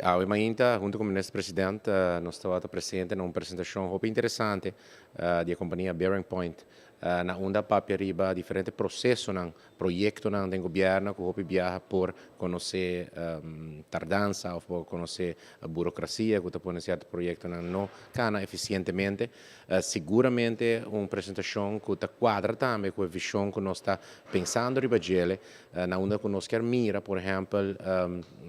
Awe mainta, hunto cu Minister President, nos tabata presente na un presentacion hopi interesante di e compania Bearing Point, na unda papia riba diferente procesonan, proyectonan den gobierno cu hopi biaha por conoce tardansa of por conoce burocracia cu ta pone cierto proyectonan no cana eficientemente. Siguramente un presentacion cu ta cuadra tambe cu e vision cu nos ta pensando riba djele, na unda cu nos kier mira, por ehempel,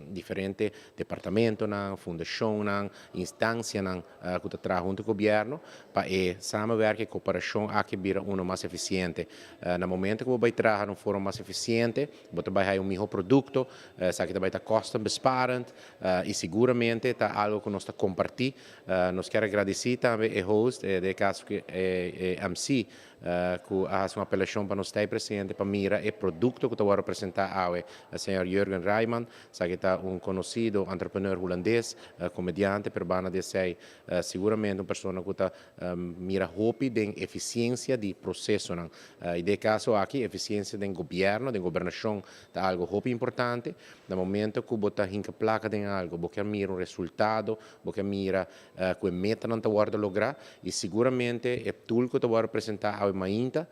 diferente departamentonan, fundacionnan, instancianan cu ta traha hunto cu gobierno pa e samenwerking y cooperacion aki bira uno mas eficiente. Na momento cu bo bay traha na un forma mas eficiente, bo ta bay haya un miho producto, esaki ta bay ta kostenbesparend y siguramente ta algo cu nos ta comparti. Nos kier agradeci tambe e host, den e caso cu e MC, cu a haci un apelacion pa nos ta presente pa mira e producto cu ta wordo presenta awe, señor Jurgen Rijman. Esaki ta un conocido entrepreneur hulandes, comediante, pero banda di esey siguramente un persona cu ta mira hopi den eficiencia di procesonan. Y den e caso aki, eficiencia den gobierno, den gobernacion, ta algo hopi importante. Na momento cu bo ta hinca placa den algo, bo kier mira un resultado, bo kier mira cu e metanan ta wordo logra y siguramente e tool cu ta wordo presenta awe mainta,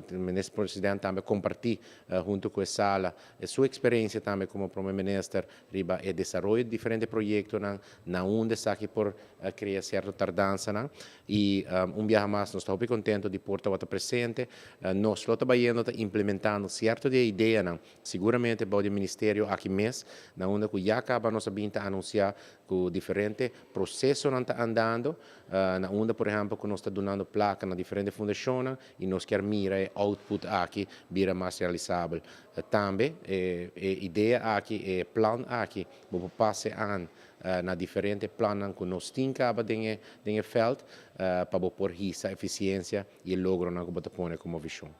Minister President tambe comparti hunto cu e sala su experiencia tambe como Prome Minister riba e desaroyo di diferente proyectonan, na unda esaki por crea cierto tardansanan. Y un biaha mas nos ta hopi contento di por tabata presente. Nos lo ta bayendo ta implementando cierto di e ideanan, siguramente bou di e ministerio aki mes, na unda cu ya caba nos a bin ta anuncia cu diferente procesonan ta andando, na unda por ehempel cu nos ta dunando placa na diferente fundacionnan y nos kier mira e output aki bira mas realisabel. Tambe e idea aki, e plan aki, bo por pase aan na diferente plannan cu nos tin caba den e veld pa bo por hisa eficiencia y e logronan cu bo ta pone como vision.